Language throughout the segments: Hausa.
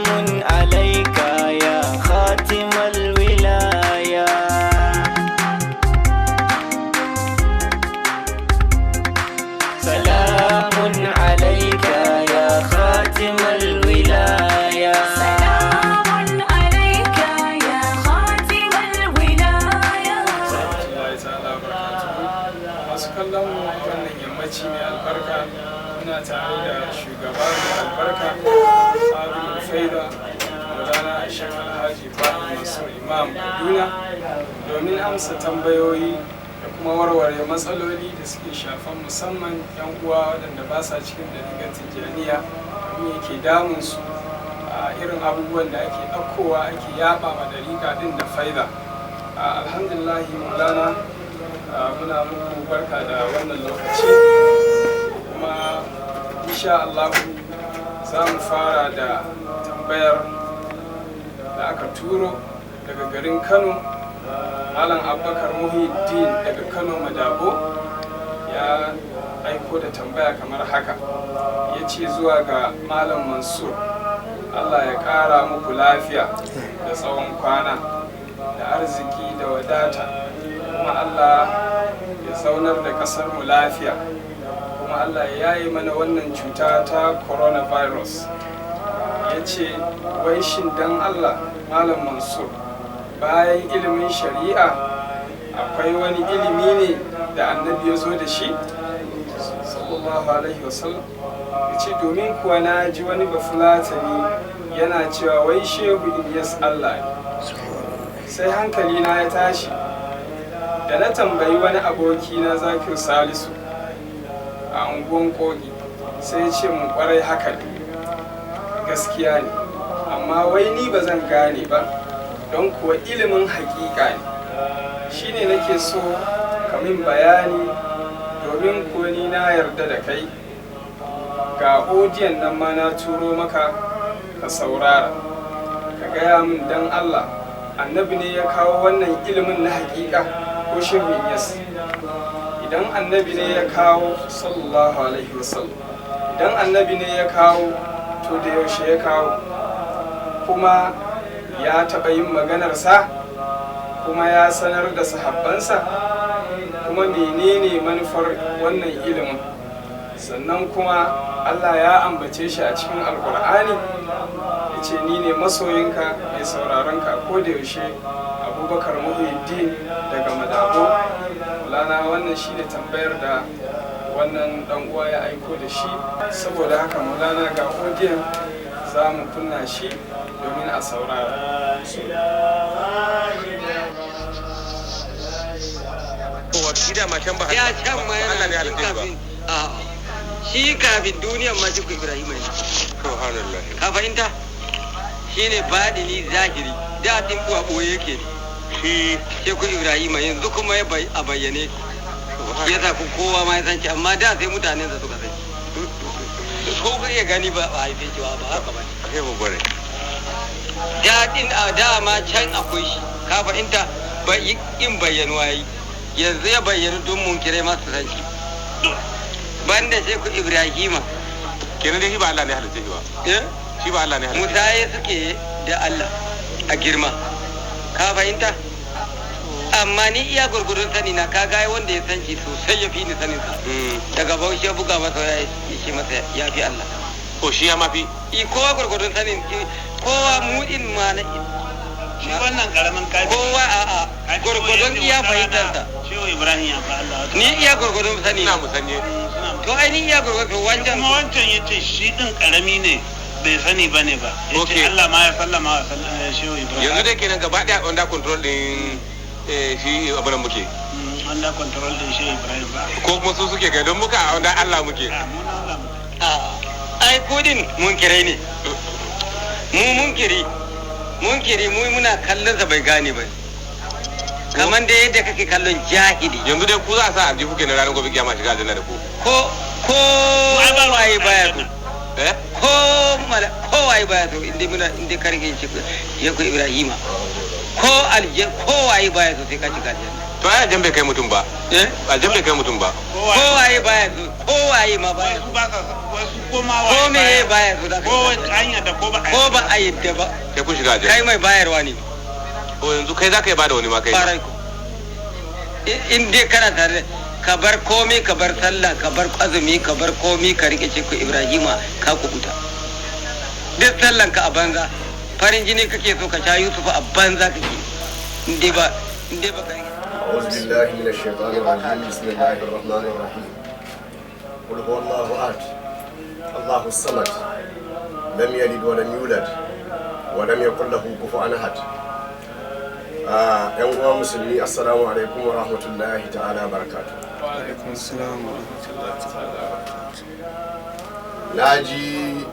سلام عليك يا خاتم الولاية. سلام عليك يا خاتم الولاية. سلام عليك يا خاتم الولاية. Rahmatullahi ta'ala barakatuhu. Masu kallon mu a wannan yammaci mai albarka, muna tare da shugaba mai albarka, Fadul Faida, Maulana Sheikh Alhaji Ibrahim Mansur Imam Kaduna, domin amsa tambayoyi da kuma warware matsaloli da suke shafan musamman 'yan uwa waɗanda ba sa cikin dalilan Tijjaniya, abin yake damun su a irin abubuwan da ake ɗaukowa ake yaba ma dariƙa ɗin da faida. Alhamdulillahi Maulana, muna muku barka da wannan lokaci, kuma insha Allah za mu fara da tambayar da aka turo daga garin Kano. Malam Abubakar Muhiddin daga Kano Madabo ya aiko da tambaya kamar haka, ya ce: "Zuwa ga Malam Mansur, Allah ya ƙara muku lafiya da tsawon kwana da arziki da wadata, kuma Allah ya zaunar da ƙasar mu lafiya, kuma Allah ya yaye mana wannan cuta ta coronavirus." Ya ce wai shin dan Allah Malam Mansur, bayan ilimin shari'a akwai wani ilimi ne da Annabi ya zo da shi, sallallahu alaihi wasallam? Ya ce domin kuwa na ji wani Bafulatani yana cewa wai Shehu Ilyas Allah ne, sai hankali na ya tashi. Da na tambayi wani aboki na, Zakir Salisu a unguwan Kogi, sai ya ce mun kwarai haka ne, gaskiya ne, amma wai ni ba zan gane ba, don kuwa ilimin hakika ne. Shine nake so ka min bayani, domin kuwa ni na yarda da kai. Ga odiyon nan ma na turo maka, ka saurara, ka gaya min don Allah, Annabi ne ya kawo wannan ilimin na hakika ko Shehu Inyas? Idan Annabi ne ya kawo, sallallahu alaihi wasallam, idan Annabi ne ya kawo, to da yaushe ya kawo? Kuma ya taɓa yin maganarsa? Kuma ya sanar da sahabbansa? Kuma menene manufar wannan ilimin? Sannan kuma Allah ya ambace shi a cikin Alkur'ani?" Ya ce ni ne masoyinka mai sauraronka ko da yaushe, Abubakar Muhyiddin daga Madabo. Maulana, wannan shine tambayar da wannan dan uwa ya aiko da shi. Saboda haka Maulana, ga odiyon, za mu kunna shi domin a saurara. Wato shi dama can ba Ya can ma yana Allah ne tun halitta shi ba? Kafin a'a, shi kafin duniyan ma shi Ibrahim ne. Subhanallah. Ka fahimta? Shine baɗini zahiri, da din kuwa boye yake. Shi? Sheku Ibrahim yanzu kuma ya a bayyane ya sa ku kowa ma ya san shi, amma da sai mutanen sa suka san shi. Ko ku iya gani ba a haife shi ba, ba haka ba ne. Kai babba ne. Daɗin a dama can akwai shi, ka fahimta? In bayyanuwa yi yanzu ya bayyana don munkirai masu san shi, banda Sheku Ibrahima. Kenan dai shi ba Allah ne halitta shi ba? Eh? Shi ba Allah ne halitta? Musaye suke da Allah a girma, ka fahimta? Amma ni iya gurgurun sani na, ka ga wanda ya san shi sosai ya fi ni sanin sa. Daga Bauchi ya buga masa, ya ce masa ya fi Allah. Ko shi ya mafi? I, kowa gurgurun sanin kowa, mu din ma na Shi wannan karamin kafi. Kowa a gurgurun iya fahimtarsa. Shehu Ibrahim ya fi Allah wata Ni rana. iya gurgurun sani Ina na. musanye. Suna To ai ni iya gurgurun wancan. Kuma wancan ya ce shi din karami ne, bai sani ba ne ba. Ya ce Okay. Allah ma ya sallama wa Shehu Ibrahim. Yanzu dai kenan gaba daya under control din shi abu nan muke? Under control din Shehu Ibrahim ba. Ko kuma su suke kai, don muka a under Allah muke? A mu na Allah muke. A ai kudin munkirai ne mu, munkiri munkiri mu muna kallon sa bai gane ba, kamar da yadda kake kallon jahili. Yanzu dai ku za a sa aljihu kenan, ranar gobe kiyama shiga aljanna da ku. Ko Ai ba waye baya so? Eh? Ko mala ko waye baya so, inda muna inda karke shi ya ku Ibrahima, ko alje ko waye baya so, sai ka shiga aljanna. To ai aljan bai kai mutum ba. Eh? Aljan bai kai mutum ba. Ko waye baya so, ko waye ma baya Wasu so. ba sa wasu ko ma Ko waye me baya so, za ka ko shiga aljanna. hanya da ko ba a Ko ba a a yadda ba. Sai kun shiga Kai aljanna. mai bayarwa ne. To yanzu kai za ka yi bada wani ma kai. Farai ko. In dai kana tare, ka bar komai, ka bar sallah, ka bar azumi, ka bar komai, ka rike ce ku Ibrahima, ka kubuta. Duk sallan ka a banza. Farin jini kake so ka sha Yusufu, a banza kake. In dai ba ka rike. أعوذ بالله من الشيطان الرجيم. بسم الله الرحمن الرحيم. قل هو الله أحد، الله الصمد، لم يلد ولم يولد ولم يكن له كفوا أحد. ‘Yan uwa musulmi, assalamu alaikum wa rahmatullahi ta'ala barakatu. Wa alaikum salam wa rahmatullahi ta'ala wa barakatuh. Na ji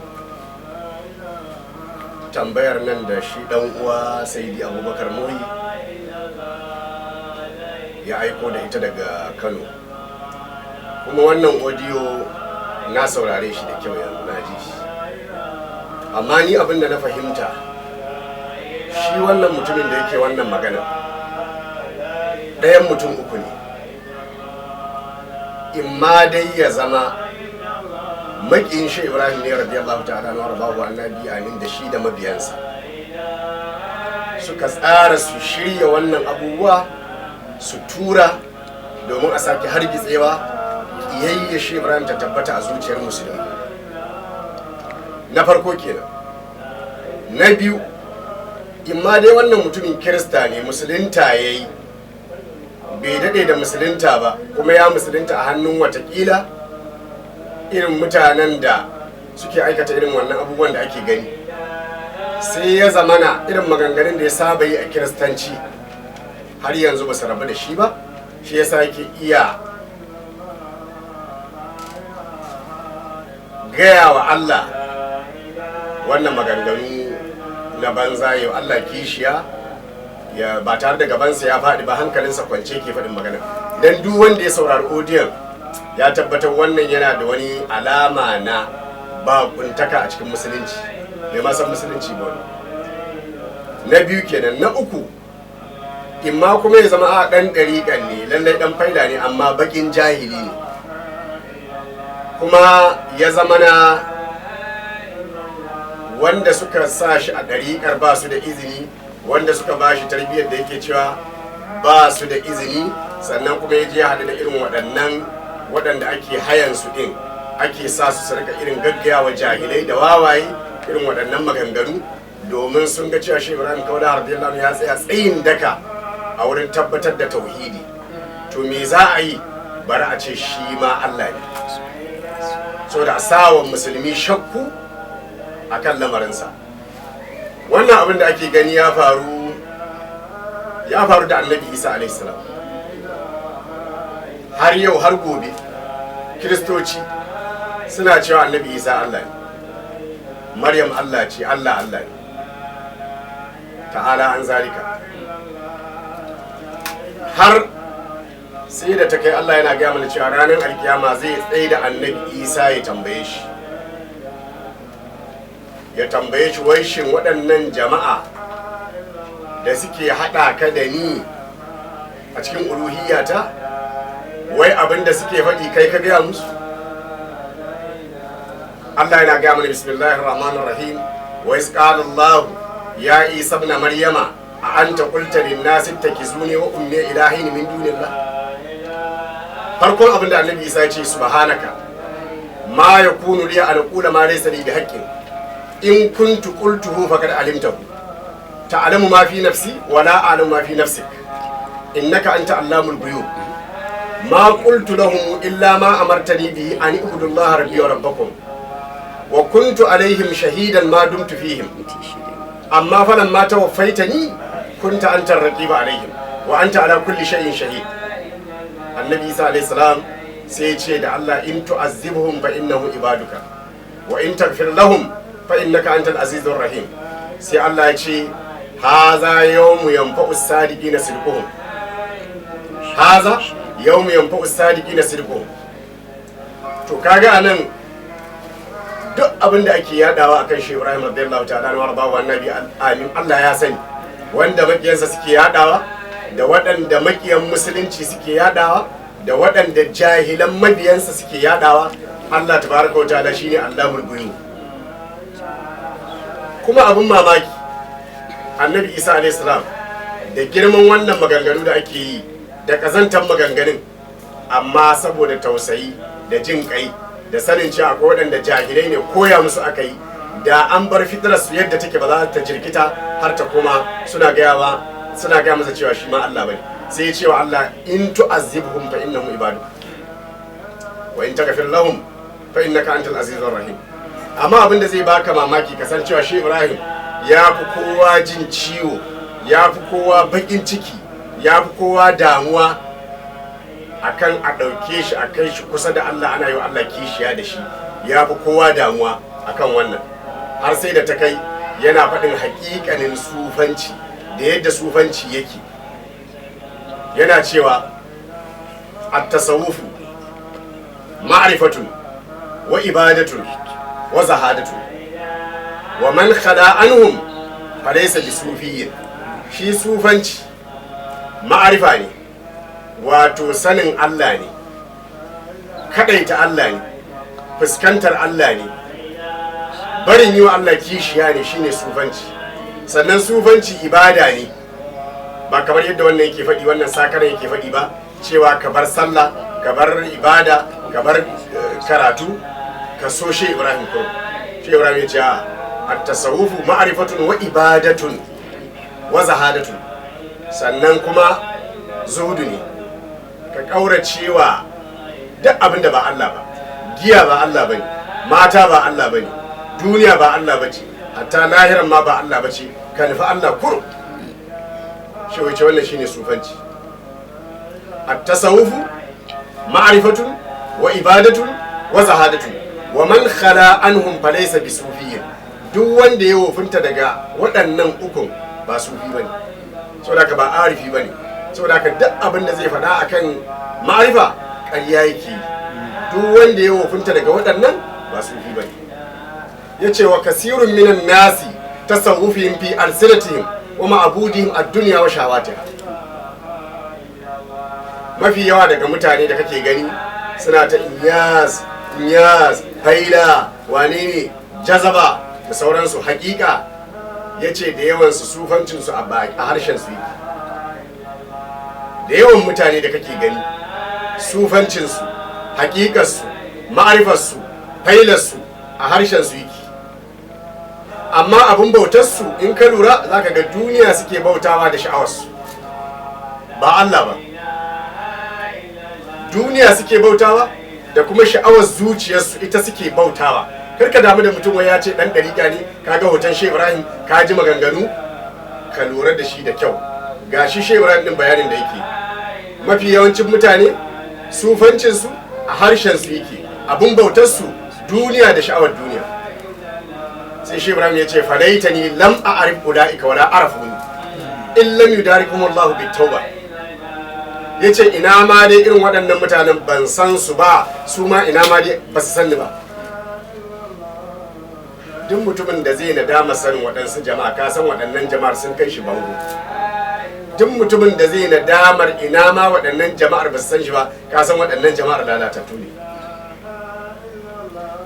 tambayar nan da shi dan uwa Saidi Abubakar Mohi ya aiko da ita daga Kano, kuma wannan audio na saurare shi da kyau, yanzu na ji shi. Amma ni abin da na fahimta, shi wannan mutumin da yake wannan magana ɗayan mutum uku ne: imma dai ya zama maƙiyin shi Ibrahim ne radiyallahu ta'ala na warbahu annabi amin, da shi da mabiyansa suka tsara su shirya wannan abubuwa su tura domin a sake hargitsewa ƙiyayya shi Ibrahim ta tabbata a zuciyar musulmi, na farko kenan. Na biyu, imma dai wannan mutumin kirista ne, musulunta ya yi, bai daɗe da musulunta ba, kuma ya musulunta a hannun watakila irin mutanen da suke aikata irin wannan abubuwan da ake gani, sai ya zamana irin maganganun da ya saba yi a kiristanci har yanzu ba su rabu da shi ba, shi yasa yake iya gaya wa Allah wannan maganganu na banza, yau Allah kishiya, ya ba tare da gabansa ya faɗi ba, hankalinsa kwance ke faɗin magana. Dan duk wanda ya saurari odiyon ya tabbatar wannan yana da wani alama na bakuntaka a cikin musulunci, bai ma san musulunci ba wani. Na biyu kenan. Na uku, imma kuma ya zama a ɗan ɗariƙan ne, lallai ɗan faila ne, amma baƙin jahili ne, kuma ya zama na wanda suka sa shi a ɗariƙar ba su da izini, wanda suka ba shi tarbiyyar da yake cewa ba su da izini, sannan kuma ya je ya haɗu da irin waɗannan waɗanda ake hayan su ɗin, ake sa su su rika irin gaggawa jahilai da wawaye irin waɗannan maganganu, domin sun ga cewa shi Ibrahim Kaulaha radiyallahu anhu ya tsaya tsayin daka a wurin tabbatar da tauhidi. To me za a yi? Bari a ce shi ma Allah ne, saboda a sawa musulmi shakku akan lamarinsa. Wannan abin da ake gani ya faru, ya faru da Annabi Isa alaihissalam. Har yau har gobe kiristoci suna cewa Annabi Isa Allah ne, Maryam Allah ce, Allah Allah ne. Ta'ala an zalika. Har sai da ta kai Allah yana gaya mana cewa ranar alkiyama zai tsaye da Annabi Isa ya tambaye shi, ya tambaye shi, wai shin waɗannan jama'a da suke haɗa ka da ni a cikin uluhiyyata, wai abin da suke faɗi kai ka gaya musu? Allah yana gaya mana, bismillahir rahmanir rahim: wa iz qala Allah ya Isa ibn Maryama, a anta qulta lin nasi ittakizuni wa ummi ilahin min dunillah? Farkon abin da Annabi Isa ya ce: subhanaka, ma yakunu li an aqula ma laysa li bihaqqin, in kuntu qultuhu faqad alimtahu, ta'lamu ma fi nafsi wa la a'lamu ma fi nafsik, innaka anta allamul ghuyub, ma qultu lahum illa ma amartani bihi an i'budu allaha rabbi wa rabbakum, wa kuntu alaihim shahidan ma dumtu fihim, amma falamma tawaffaytani kunta anta raqiba alaihim wa anta ala kulli shay'in shahid. Annabi Isa alayhi salam sai ya ce da Allah: in tu'azzibhum fa innahum ibaduka, wa in taghfir lahum fa innaka antal azizur rahim. Sai Allah ya ce: haza yawmu yanfa'u sadiqina sidquhum, haza yawmu yanfa'u sadiqina sidquhum. To kaga anan duk abin da ake yadawa akan shi Ibrahim radiyallahu ta'ala anhu warda annabi amin, Allah ya sani wanda makiyansa suke yadawa, da waɗanda makiyan musulunci suke yadawa, da waɗanda jahilan mabiyansa suke yadawa. Allah tabaraka wa ta'ala shine Allahul ghuyub. Kuma abin mamaki, Annabi Isa alayhi salam, da girman wannan maganganu da ake yi da kazantar maganganun, amma saboda tausayi da jin kai da sanin cewa akwai waɗanda jahilai ne, koya musu aka yi, da an bar fitrar su yadda take ba za ta jirkita har ta koma suna gaya masa cewa shi ma Allah bane. Sai ya ce wa Allah, "In tu'azzibhum fa innahum ibaduk, wa in taghfir lahum fa innaka antal azizur rahim." Amma abin da zai baka mamaki, kasancewa shi Ibrahim ya fi kowa jin ciwo, ya fi kowa bakin ciki, ya fi kowa damuwa akan a ɗauke shi a kai shi kusa da Allah, ana yi wa Allah kishiya da shi. Ya fi kowa damuwa akan wannan, har sai da ta kai yana faɗin haƙiƙanin sufanci da yadda sufanci yake. Yana cewa, "At-tasawufu ma'rifatun wa ibadatun wa zahadatun, wa man khala anhum falaysa bisufiyyin." Shi sufanci ma'arifa ne, wato sanin Allah ne, kadaita Allah ne, fuskantar Allah ne, barin yi wa Allah kishiya ne, shine sufanci. Sannan sufanci ibada ne, ba kamar yadda wannan yake faɗi, wannan sakaran yake faɗi ba, cewa ka bar sallah, ka bar ibada, ka bar karatu, ka so shi Ibrahim kurum. Shi Ibrahim ya ce a at-tasawufu ma'rifatun wa ibadatun wa zahadatun. Sannan kuma zuhudu ne, ka ƙauracewa duk abin da ba Allah ba. Giya ba Allah bane, mata ba Allah bane, duniya ba Allah bace, hatta lahiran ma ba Allah bace, ka nufi Allah kurum. Shi wace wannan shine sufanci. At-tasawufu ma'rifatun wa ibadatun wa zahadatun, wa man khala anhum falaysa bisufiyyin. Duk wanda ya wofinta daga waɗannan ukun ba sufi bane, saboda haka ba arifi bane. Saboda haka duk abin da zai faɗa akan ma'arifa ƙarya yake yi. Duk wanda ya wofinta daga waɗannan ba sufi bane. Ya ce, "Wa kasirun minan nasi tasawwufihim fi alsinatihim wa ma'budihim ad-dunya wa shahawatiha." Mafi yawa daga mutane da kake gani suna ta Inyas, Inyas, haila, wane ne, jazaba da sauransu, hakika ya ce da yawansu sufancinsu a harshen su yake. Da yawan mutane da kake gani sufancinsu, hakikarsu, ma'arifarsu, failarsu a harshen su yake, amma abin bautarsu in ka lura za ka ga duniya suke bautawa da sha'awarsu, ba Allah ba. Duniya suke bautawa da kuma sha'awar zuciyarsu, ita suke bautawa. Kar ka damu da mutum wai ya ce dan dariƙa ne, ka ga hoton Shehu Ibrahim, ka ji maganganu, ka lura da shi da kyau. Gashi Shehu Ibrahim din bayanin da yake, mafi yawancin mutane sufancinsu a harshen su yake, abun bautarsu duniya da sha'awar duniya. Sai Shehu Ibrahim ya ce, "Falaitani lam a'rif ulaika wala arafuni in lam yudarikum Allahu bitauba." Ya ce ina ma dai irin waɗannan mutanen ban san su ba, su ma ina ma dai ba su san ni ba. Duk mutumin da zai nadama sanin waɗansu jama'a, ka san waɗannan jama'ar sun kai shi bango. Duk mutumin da zai nadamar ina ma waɗannan jama'ar ba su san shi ba, ka san waɗannan jama'ar lalatattu ne.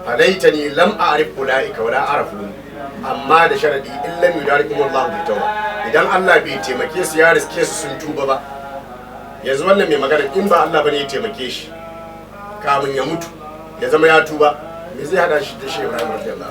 "Falaitani lam a'rif ulaika wala arafuni." Amma da sharadi, in lam yudarikum Allahu bi tauba, idan Allah bai taimake su ya riske su sun tuba ba. Yanzu wannan mai magana, in ba Allah bane ya taimake shi kamun ya mutu ya zama ya tuba, me zai hada shi da Shehu Ibrahim radiyallahu